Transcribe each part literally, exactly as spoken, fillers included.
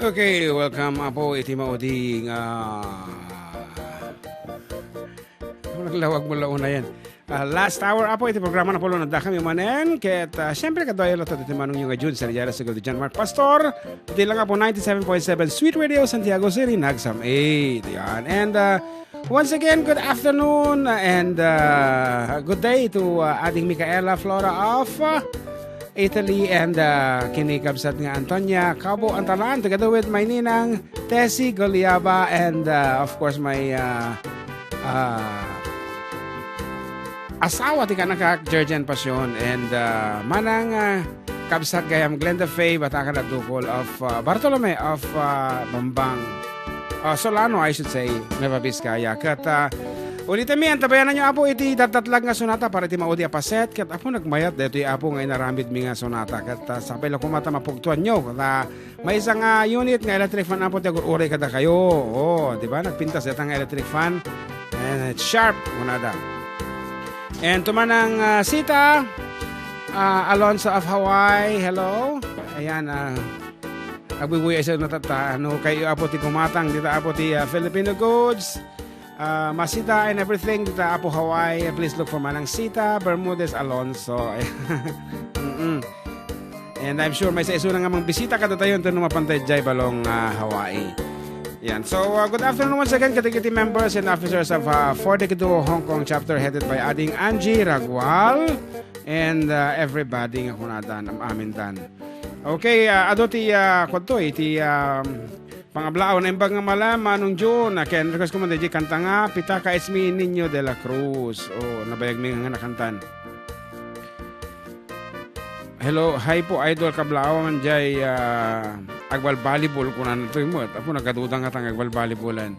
Okay, welcome, Apo, iti maudi nga, ano, naglawag mo la unayen? Ah, last hour, Apo, iti programa na pulo na dakami manen. Ket, ah, siyempre, kaduayo latta ti manongyo nga June, Sir Jairus, Sigurd, John Mark Pastor. Iti lang, Apo, ninety-seven point seven Sweet Radio, Santiago City, nagsam-it. Yan. And, ah, once again, good afternoon and, uh, good day to, uh, Ading Micaela Flora of, uh, Italy and, uh, ken ni kabsat nga Antonia Cabo Antalan, together with my ninang Tessie Goliaba and, uh, of course, my, uh, uh, asawa ti kanakak, Jerjen Pasion, and, uh, manang, uh, kabsat gayam Glenda Faye, Batakan at Dukol of, uh, Bartolome of, uh, Bambang. Uh, Solano, I should say, Nueva Vizcaya. Ket, uh, ulitem, antabayananyo, Apo, iti datdatlag nga sonata para iti maudi a paset. Ket, Apo, nagmayat daytoy, Apo, nga inaramidmi nga sonata. Ket, uh, sapay la koma ta mapugtoanyo. Ket, uh, maysa nga unit nga electric fan, Apo, ti agur-uray kadakayo. Oh, di ba? Nagpintas dayta nga electric fan. And it's sharp, kunada. And to manang, uh, Sita, uh, Alonso of Hawaii, hello. Ayan, uh, Agbuybuya isu no tatta, no kayo, Apo, ti gumatang dita, Apo, ti, ah, Filipino Goods. Ah, Masita and everything dita, Apo, Hawaii. Please look for Manang Sita Bermudez Alonso. Mm-mm. And I'm sure maysa isuna nga mangbisita kadatayo inton no mapantay jay Balong, ah, Hawaii. Yan. So, ah, good afternoon once again kadagiti members and officers of, ah, Four Decade Duo Hong Kong Chapter headed by Ading Angie Ragual and, ah, everybody nga kunadan, am-amindan. Okay, ah, adu ti, ah, kuadto, iti, ah, pangablaaw. Naimbag nga malam, Manong June, ah, ken request ko man diay kanta nga, Pitaka It's Me, Niño de la Cruz. Oh, nabayag mi nga nakantan. Hello, hi po, idol, kablaaw man diay, ah, agbalbalibol, kunana toy met. Apo, nagaduda nga tang agbalbalibolan.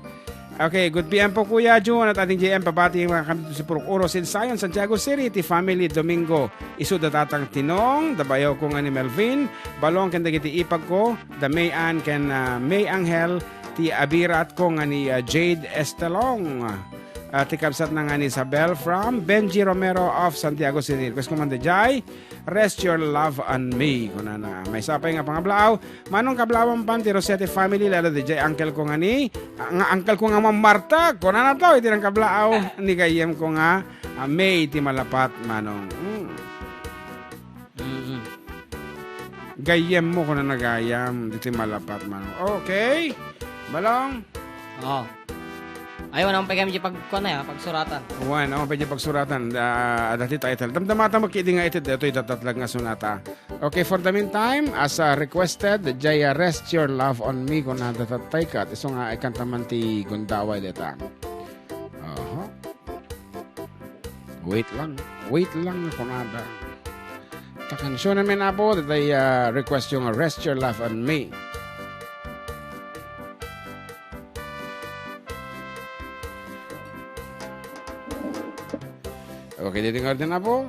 Okay, good P M po, Kuya Jun, at Ading J M, pabati nga kami si Purok Oro, Sid Zion, Santiago City, ti family Domingo, isu da tatang Tinong, da bayaw ko nga ni Melvin, Balong, ken dagiti ipag ko, da May Ann, ken, ah, May Angel, ti abirat ko nga ni, ah, Jade Estelong, ah, ti kabsat na nga ni Isabel from Benji Romero of Santiago City. Request ko man da jay, Rest Your Love on Me, kunana. Maysa pay nga pangablaaw, Manong kablaawan pan ti Rosete family, lalo di jay uncle ko nga ni, ah, nga uncle ko nga Ma'am Marta, kunana to, iti nang kablaaw, ni gayyem ko nga, ah, May ti malapat, Manong. Mm. Mm-mm. Gayyem mo, kunana gayam, diti malapat, Manong. Okay. Balong. Oh. Ay, wala pay kami di pagkuan, ah, pagsuratan. Wan, oh, pwede pagsuratan. Ah, dati title. Damdamata mo kidi nga iti detoy datatlag nga sonata. Okay, for the meantime, as, uh, requested, jay, uh, Rest Your Love on Me, kunada tattay kat. Isu nga ikanta man ti gundaway deta. Aha. Wait lang. Wait lang, kunada. Ta kansion namin, Apo, deta, uh, request yung Rest Your Love on Me. Okay, dito nga din, Apo.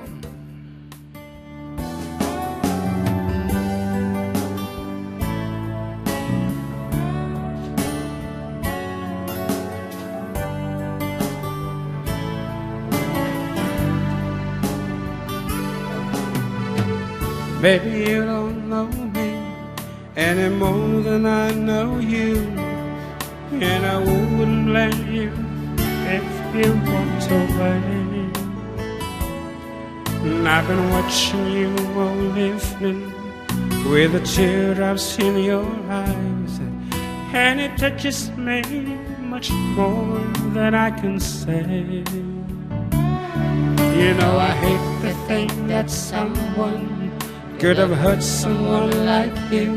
Baby, you don't know me any more than I know you, and I wouldn't blame you if you walked away. And I've been watching you all evening with the teardrops in your eyes, and it touches me much more than I can say. You know I hate to think that someone could have hurt someone like you.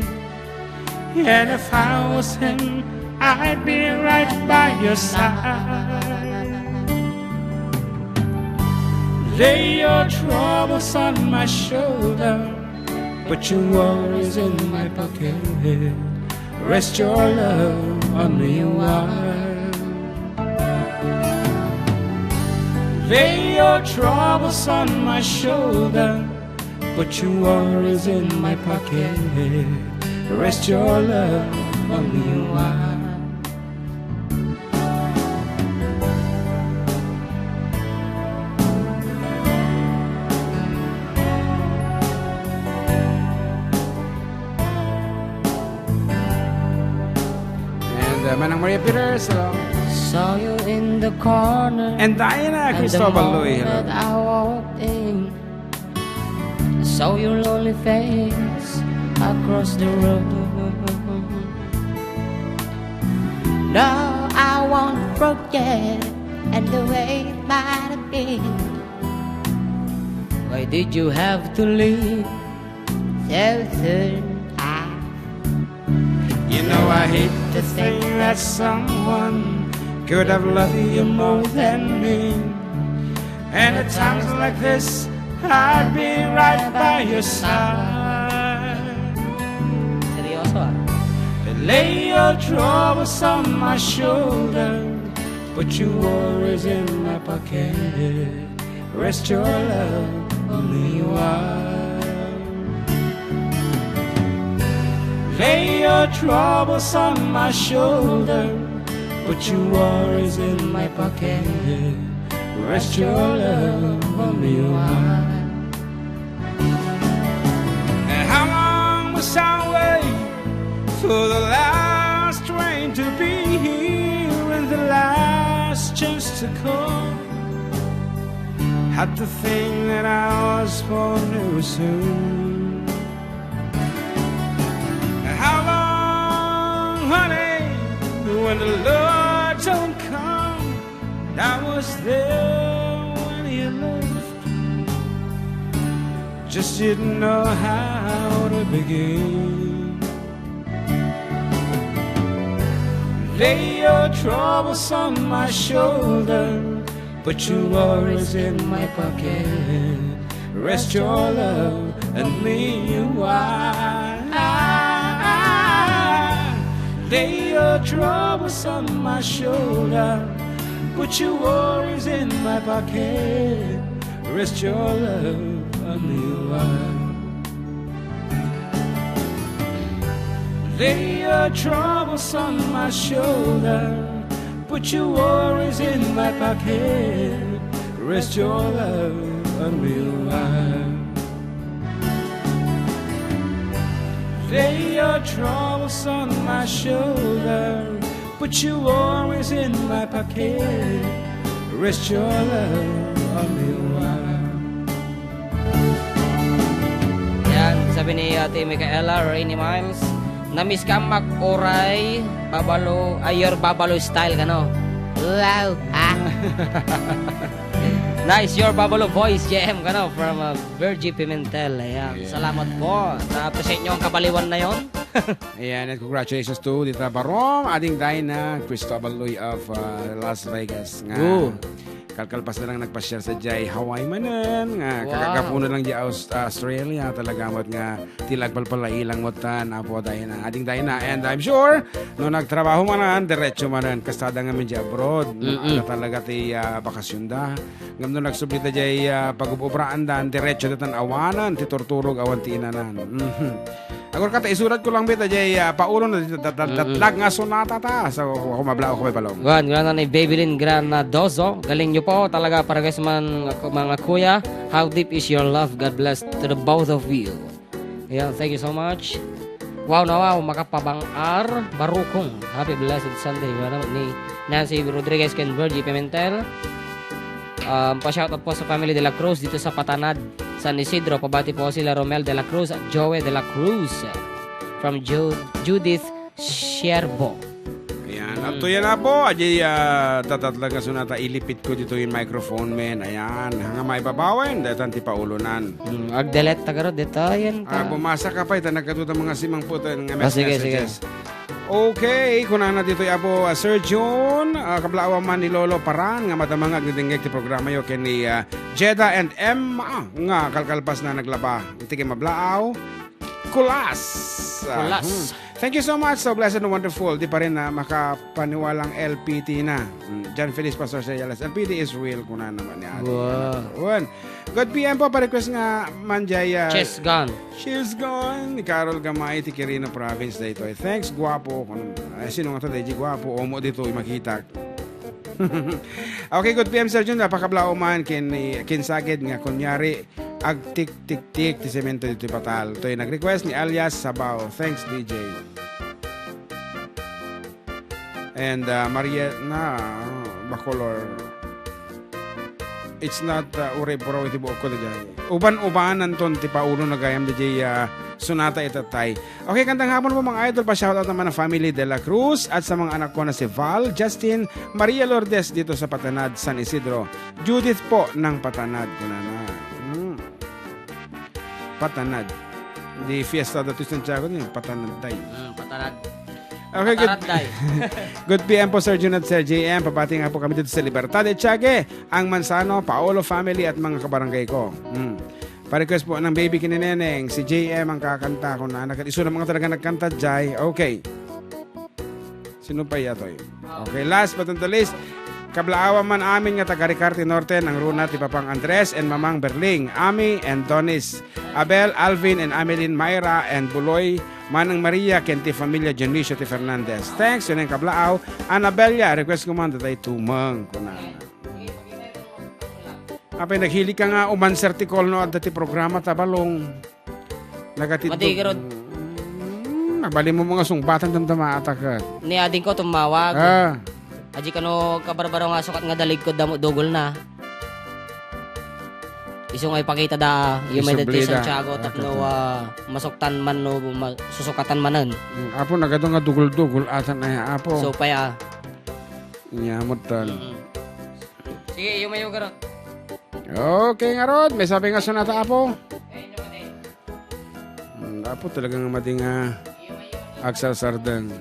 And if I was him, I'd be right by your side. Lay your troubles on my shoulder, put your worries in my pocket. Rest your love on me a while. Lay your troubles on my shoulder, put your worries in my pocket. Rest your love on me a while. Manang Maria Peters, hello. Saw you in the corner. And Diana at the Cristobal Louie, hello. Moment I walked in. Saw your lonely face across the room. No, I won't forget, and the way it might have been. Why did you have to leave so soon? I You know I hate to think that someone could have loved you more than me. And at times like this, I'd be right by your side. Seryoso, ah. Lay your troubles on my shoulder, put your worries in my pocket. Rest your love on me a while. Lay your troubles on my shoulder, put your worries in my pocket. Rest your love on me a while. And how long must I wait for the last train to be here and the last chance to call? Had to think that I was for never soon. How long, honey, when the Lord don't come? I was there when he left. Just didn't know how to begin. Lay your troubles on my shoulder, put your worries in my pocket. Rest your love on me a while. Lay your troubles on my shoulder, put your worries in my pocket. Rest your love on me a while. Lay your troubles on my shoulder, put your worries in my pocket. Rest your love on me a while. Lay your troubles on my shoulder, put your worries in my pocket. Rest your love on me a while. Yan, sabi ni Ate Micaela, Rainy Miles, "Namiss ka, Mac, uray, Babalo, ay, your Babalo style," kano? Wow, ah. Nice, your Babalo voice, J M, kano? From, uh, Virgie Pimentel. Ayan, yeah. Salamat po. Na-appreciate nyo ang kabaliwan na yon. Ayan, and congratulations to Dita Barom, Ading Dinah, Cristobal Louie of, uh, Las Vegas nga. Oo. Kalkalpas na lang nagpasyar sadiay Hawaii manen, nga wow. Kakagapu na lang di Aus-, Australia, talaga met nga ti la agpalpalailang met tan, Apo Dinah, Ading Dinah. And I'm sure, no nagtrabaho manen, diretso manen, kastada ngamin di abroad, mm-mm, talaga ti, ah, bakasyonda. Ngem no nagsubli ta diay, ah, pagub-ubraandan, diretso datan awanen ti turturog awan ti inanan. Mhm. Agurka ta isurat ko lang bita diay, ah, paulo na, dat-, dat-, mm-mm, datlag nga sonata ta. So, ako mabla, ako may palong. Kuan, kuan ni Babylin Granadoso. Galing nyo po talaga, parehas man, mga kuya. How deep is your love? God bless to the both of you. Ayan, thank you so much. Wow na wow, makapabang-ar, barukong. Happy blessed Sunday. Wala naman ni Nancy Rodriguez ken Virgie Pimentel. Um, pa-shoutout po sa family de la Cruz dito sa Patanad, San Isidro. Pabati po sila Romel de la Cruz at Joey de la Cruz. From Ju-, Judith Siervo. Ayan. Hmm. At to yan na po, adi, ah, tatatlag nga sonata, ilipit ko dito yung microphone, men. Ayan. Hanga maibabawen, datan ti paulonan. Hmm, agdelete ta garud dito, yan ta. Ah, bumasa ka pa, ita nagkatuta mga simang puto nga mes-, ah, sige, sige, messages. Okay, kunana ditoy Apo, ah, Sir Jun, ah, kablaawan man ni Lolo Paran, nga madama nga agdidingngeg ti programa yo ken ni, ah, Jeda and Emma, nga kalkalpas na naglaba. Iti kay mablaaw, Kulas. Ah, Kulas. Hmm. Thank you so much. So blessed and wonderful. Di pa rin na makapaniwalang L P T na. Hmm. John Felix Pastor Sayales. L P T is real, kuna naman ni Ate. Wow. Yan. Good P M po, pa-request nga man jay, ah, Chess Gun. Chess Gun ni Carol Gamay ti Quirino Province daytoy. Thanks, guapo. Kun, ay, sino nga to, Deji? Guapo, omo dito, makitak. Okay, good P M, Sir Jun. Napakablao man kin, kin saged nga kunyari, agtik-tik-tik ti semento dito patal. Toy nag-request ni alias Sabaw. Thanks, D J. And, uh, Maria na, Bacolor. It's not, uh, uray puraw iti buokko, daydiay. Uban-ubananton ti paulona gayam, daydiay, uh, sonata ita tay. Okay, kanta nga hapon po, mga idol, pa-shoutout naman ang family De La Cruz at sa mga anak ko na si Val, Justin, Maria Lourdes dito sa Patanad, San Isidro. Judith po ng Patanad, kunana. Hmm. Patanad. Di fiesta dito sa Santiago, ni Patanad tayo. Hmm, Patanad. Okay, good. Patanad tayo. Good P M po, Sir Jun at Sir J M. Pabati nga po kami dito sa Libertad, Etiague, ang Manzano, Paolo family at mga kabarangay ko. Hmm. Pa-request po ng baby kineneneng, si J M ang kakanta ko na. Nagkatiso ng mga talaga nagkanta, Jai. Okay. Sino pa yatoy? Okay, last but not the least, kablaawan man amin nga taga Ricarte Norte, nangruna ti Papang Andres and Mamang Berling, Ami and Donis, Abel, Alvin and Amelin, Myra and Buloy, Manang Maria, ken ti familia Dionisio ti Fernandez. Thanks, yun ang kablaaw. Anabella, request ko man, datay tumeng, kunana. Apay, naghilig ka nga umanser ti call no adda ti programa, tabalong. Nagatiddog. Madi garud. Mm, mabalin mo mga sungbatan, damdama, atakat. Ni ading ko tumawag. Ah. Aji kano kabarbaro nga sukat nga dalig ko damo dugol na. Isu nga ipakita da, yung may Isubli dati da. Santiago, tapno, Atakat. Ah, masuktan man no, ma-, susukatan manen. Mm, apo, nagado nga dugol-dugol, atan ay, apo. So, paya. Inyamot tan. Mm. Sige, iyo mayo, garot. Okay, ngarud. May sabi nga sonata, apo. Mm, apo, talagang madi nga agsarsardeng.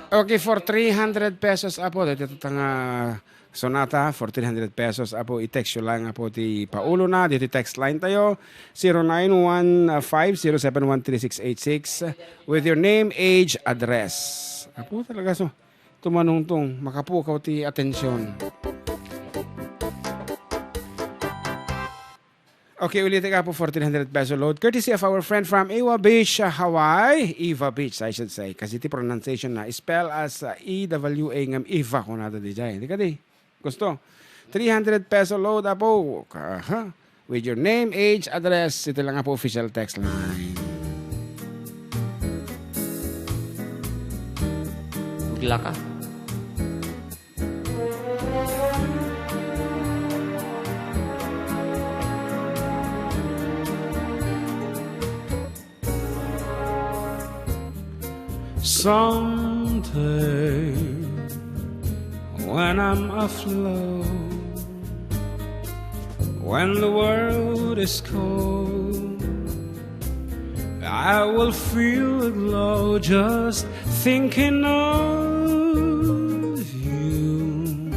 Okay, for three hundred pesos, apo, dito tanga sonata for three hundred pesos. Apo, i-text yo lang, apo, ti paulona ditoy text line tayo, zero nine one five zero seven one three six eight six, with your name, age, address. Apo, talaga, so, tumanungtong, makapukaw ti atensyon. Okay, ulit ka po for three hundred peso load. Courtesy of our friend from Iwa Beach, uh, Hawaii. Iwa Beach, I should say. Kasi ti pronunciation na, spell as, uh, E W A ngem Iwa, kunada di jay. Di ka di? Gusto? Three hundred peso load, apo. Aha. With your name, age, address. Ito lang, apo, official text line. Bugla ka. Someday, when I'm afloat, when the world is cold, I will feel a glow just thinking of you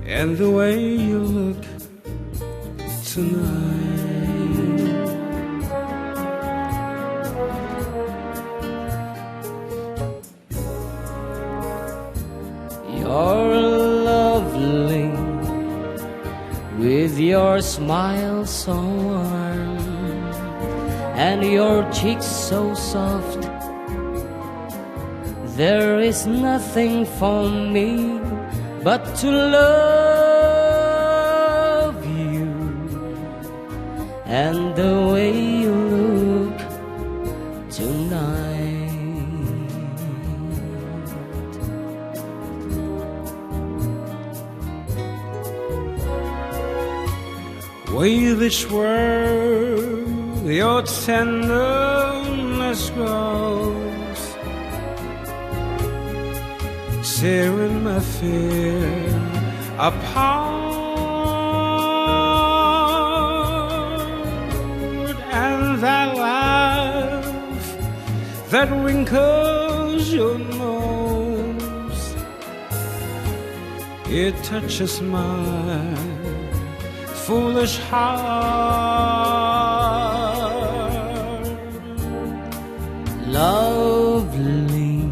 and the way you look tonight. You're lovely with your smile so warm and your cheeks so soft. There is nothing for me but to love you and the way you look tonight. With each word, your tenderness grows, tearing my fear apart, and that laugh that wrinkles your nose, it touches my foolish heart. Lovely,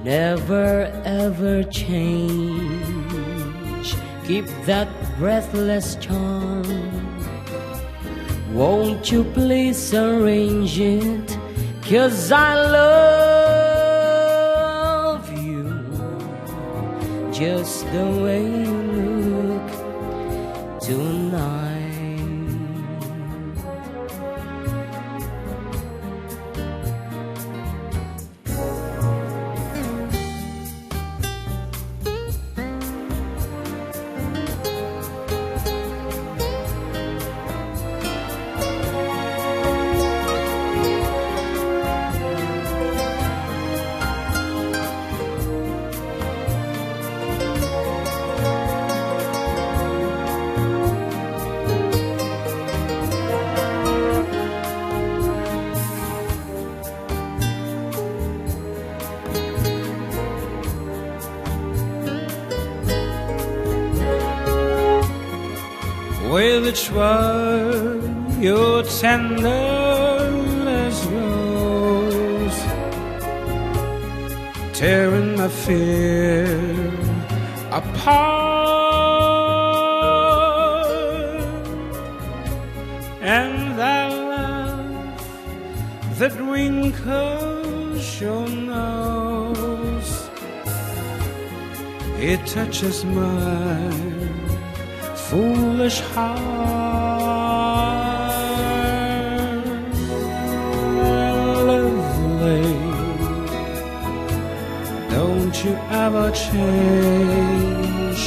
never ever change. Keep that breathless charm. Won't you please arrange it? 'Cause I love you Just the way you look tonight. With each word your tenderness grows, tearing my fear apart. And that laugh that wrinkles your nose, it touches my foolish heart. Lovely, don't you ever change.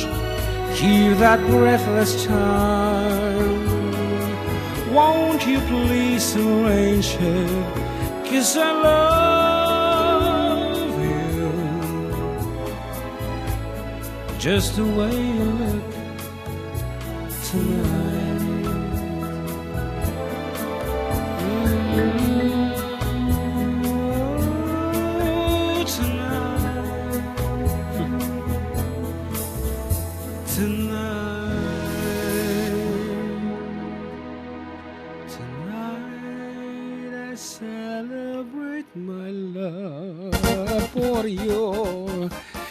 Keep that breathless charm. Won't you please arrange it? 'Cause I love you just the way you look tonight. Ooh, tonight. Tonight. Tonight I celebrate my love for you.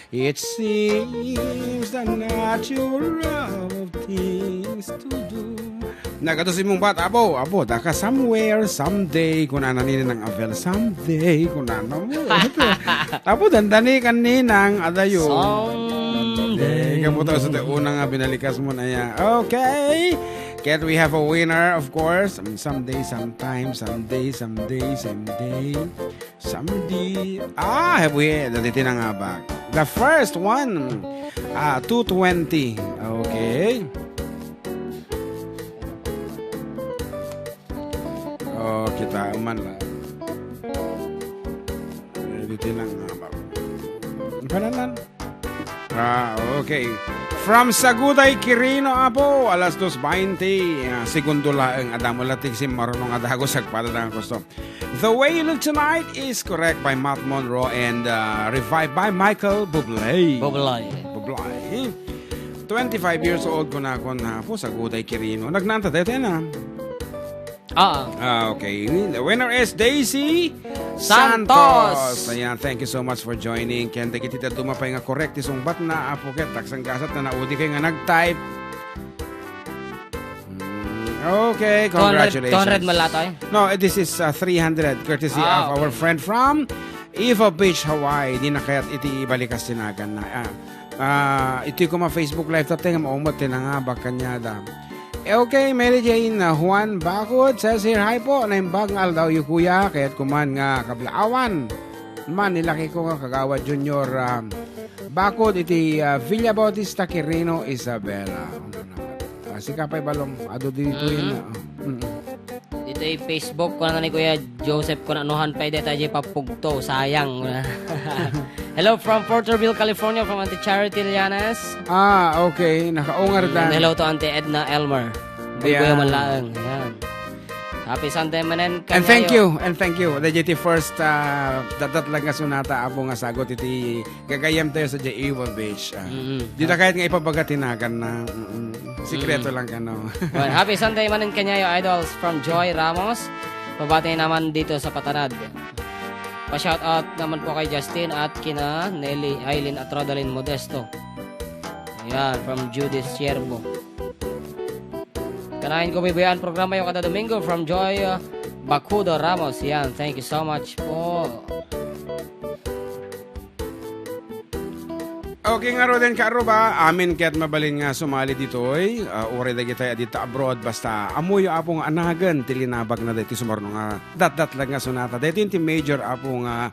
It seems the natural of things to do. Nagadusi mong bat, abo, abo, daka somewhere, someday, kunana ni Ninang Abel, someday, kunana mo. Abo, dandani kan Ninang, adayo. Someday. Kamu to sa una nga binalikas mo na yan. Okay. Can't we have a winner, of course? Um, someday, sometime, someday, someday, someday. Samdi. Ah, have we? Dati tinangabak. The first one. Ah, two twenty. Okay. Oh, kita man lang. Dati tinangabak. Pananan. Ah, okay. From Saguday, Quirino, Apo, alas dos bainte. Ah, segundo laeng. Adamo latik si marunong adago sagpada nga gusto. The Way You Look Tonight is correct by Matt Monroe and, uh, revived by Michael Bublé. Bublé. Bublé. Twenty-five years old ko na ako na po sa Guday Quirino. Nagnanta tayo tayo na. Ah. Ah, okay. The winner is Daisy Santos. Santos. Ayan, thank you so much for joining. Ken dagiti dadduma pay nga correct ti sungbat na, apo ket taksang gasat na naudi kay nga nag-type. Mm, okay, two hundred, congratulations. Two hundred man la tayo? No, eh, this is, uh, three hundred courtesy Ah, of our okay. friend from Ewa Beach, Hawaii. Di na kayat iti balikas tinagan na. Ah, ah, iti kuma Facebook Live tayo nga maumot, tinangabak kanyada. Eh, okay, Mary Jane, uh, Juan Bakod says here, "Hi po, naimbag nga aldaw yu, kuya, kayat kuman nga kablaawan. Man, nilaki ko nga kagawad Junior, ah, Bakod iti, ah, Villa Bautista, Quirino, Isabela." Ano naman? Ah, sika pay balong, ado dito Mhm. yun, ah. Mm. Ditoy Facebook, kuna ni Kuya Joseph, kuna nuhan pay deta jay papugto, sayang. Hello from Porterville, California, from Auntie Charity Llanes. Ah, okay. Nakaungar Mm, dan. Hello to Auntie Edna Elmer. Ayan. Buybuya man laeng. Ayan. Happy Sunday manen And thank kanyayo. you, and thank you. Dayjay ti first, ah, datdat lang nga sunata, apo nga sagot iti gagayam tayo sa Ewa Beach. Ah. Mm-mm. Di ta kahit nga ipabaga tinagan na. Mm-mm. Sikreto Mm. lang kano. Well, happy Sunday manen kanyayo, idols, from Joy Ramos. Pabati naman dito sa Patanad. Pa-shout out naman po kay Justin at kina Nelly, Aileen at Rodalyn Modesto. Ayan, from Judy Siervo. Kanayon ko bibian programa yung kada Domingo from Joy, uh, Bacudo Ramos. Yan, thank you so much po. Okay, ngaruden, kaarruba, amin ket mabalin nga sumali ditoy, ah, uray dagitay a dita abroad, basta ammoyo, Apo, nga anagen ti linabagna daytoy sumarno nga datdatlag nga sonata. Daytoy ti major, Apo, nga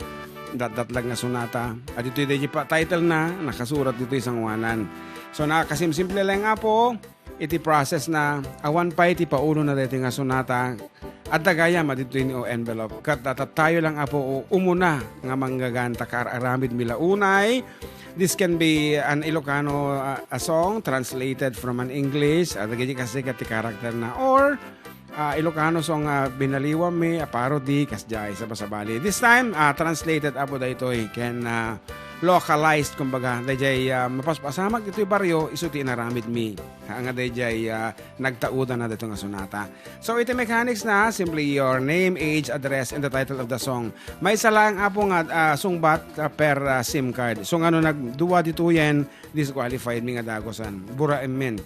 datdatlag nga sonata. A ditoy daydi pa title na, nakasurat ditoy sangoanan. So, nakasimsimple lang, Apo, iti process na awan pay ti paulona daytoy nga sonata. Adda gayam a ditoy ni o envelope. Ket datattayo lang, Apo, o umuna nga manggagan ta kaar-aramidmi la unay. This can be an Ilocano, uh, a song translated from an English. Adda gaydi kasi ket ti karakter na. Or, uh, Ilocano song a binaliwanmi, a parody, kasdiay, sabasabali. This time, uh, translated, Apo, daytoy ken, uh, localized, kumbaga, daydiay, uh, mapaspasamak ditoy barrio, isu ti inaramidmi. Ha, nga daydiay, ah, nagtaudan na daytoy nga sonata. So, iti mechanics na, simply your name, age, address, and the title of the song. Maysa lang, Apo, nga, ah, sungbat, ah, per, ah, SIM card. So, ngano nagdua ditoyen, disqualified mi nga dagusen. Buraemmin.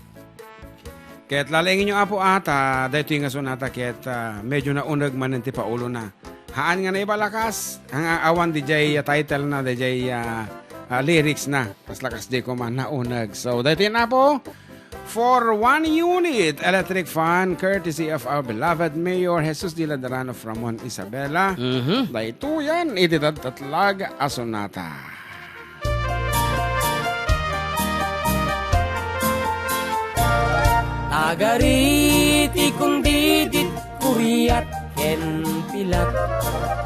Ket lalaingenyo, Apo, ah, ta daytoy nga sonata ket, ah, medyo nauneg manen ti paulona. Haan nga naibalakas, nga awan daydiay, ah, title na, daydiay, ah, ah, lyrics na. Kasla kasdi koma nauneg. So, daytoy na, Apo. For one unit, electric fan, courtesy of our beloved Mayor Jesus Dela Darano from Mon Isabela. Mhm. Daytoyen iti datdatlag a sonata. Tagari ti kundidit, kuriat ken pilat.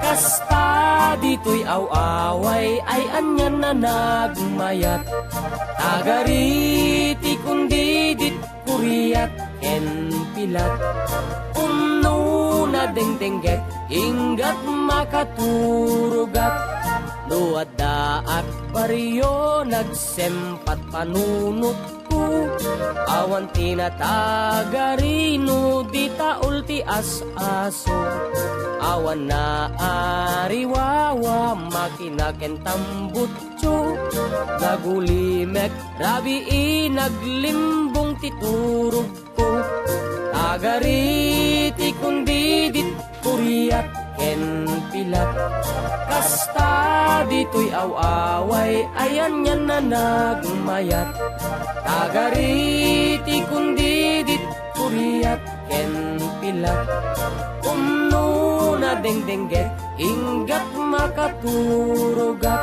Kasta ditoy aw-away ay anian a nagmayat. Tagari ti kundidit, kuriat ken pilat. Umno nadengdengget, inggat makaturogat. No addaak barrio, nagsempat panunotko. Awan ti natagari no di taul ti as-aso. Awan naariwawa, makina ken tambutso. Nagulimek rabii, naglimbong ti turog ko. Tagari ti kundidit, kuriat ken pilat. Kasta ditoy aw-away ay anian a nagmayat. Tagari ti kundidit, kuriat ken pilat. Umno nadengdengget, inggat makaturogat.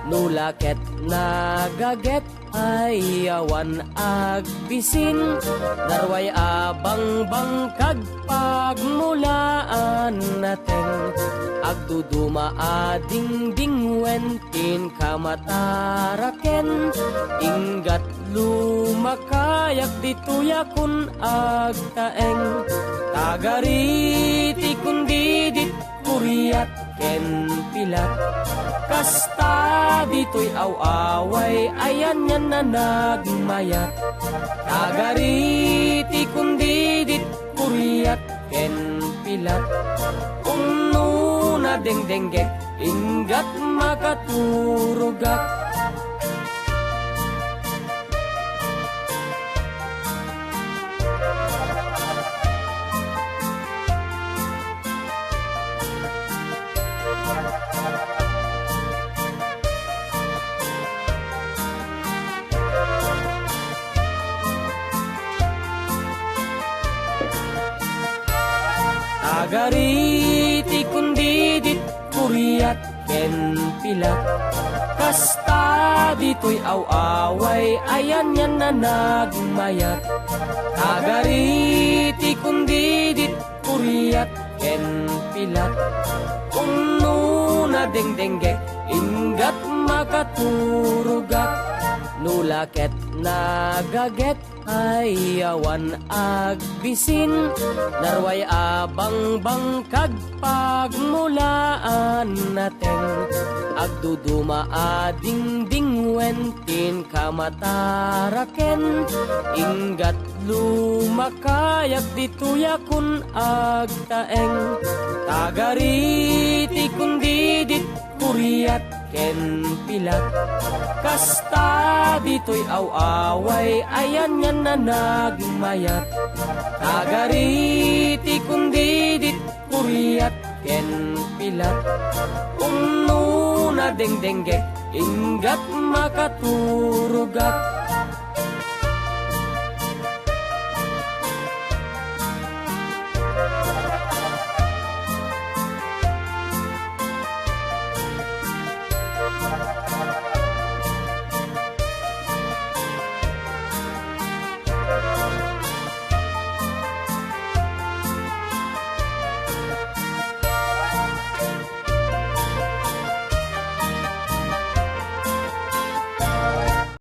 No la ket nagaget, ay awan agbisin, narway a bangbangkag pagmulaan nateng. Agduduma a dingdingwen tin kamataraken, inggat lumakayak ditoy a kun agtaeng. Tagari ti kundidit, kuriat ken pilat. Kasta ditoy aw-away ay anian a nagmayat. Tagari ti kundidit, kuriat ken pilat. Umno nadengdengget, inggat makaturogak. Tagari ti kundidit, kuriat ken pilat. Kasta ditoy aw-away ay anian a nagmayat. Tagari ti kundidit, kuriat ken pilat. Umno nadengdengget, inggat makaturogak. No la ket nagaget, ay awan agbisin, narway a bangbangkag pagmulaan nateng. Agduduma a dingdingwen tin kamataraken, inggat lumakayak ditoy a kun agtaeng. Tagari ti kundidit, kuriat ken pilat. Kasta ditoy aw-away ay anian a nagmayat. Tagari ti kundidit, kuriat ken pilat. Umno nadengdengget, Inggat makaturogak.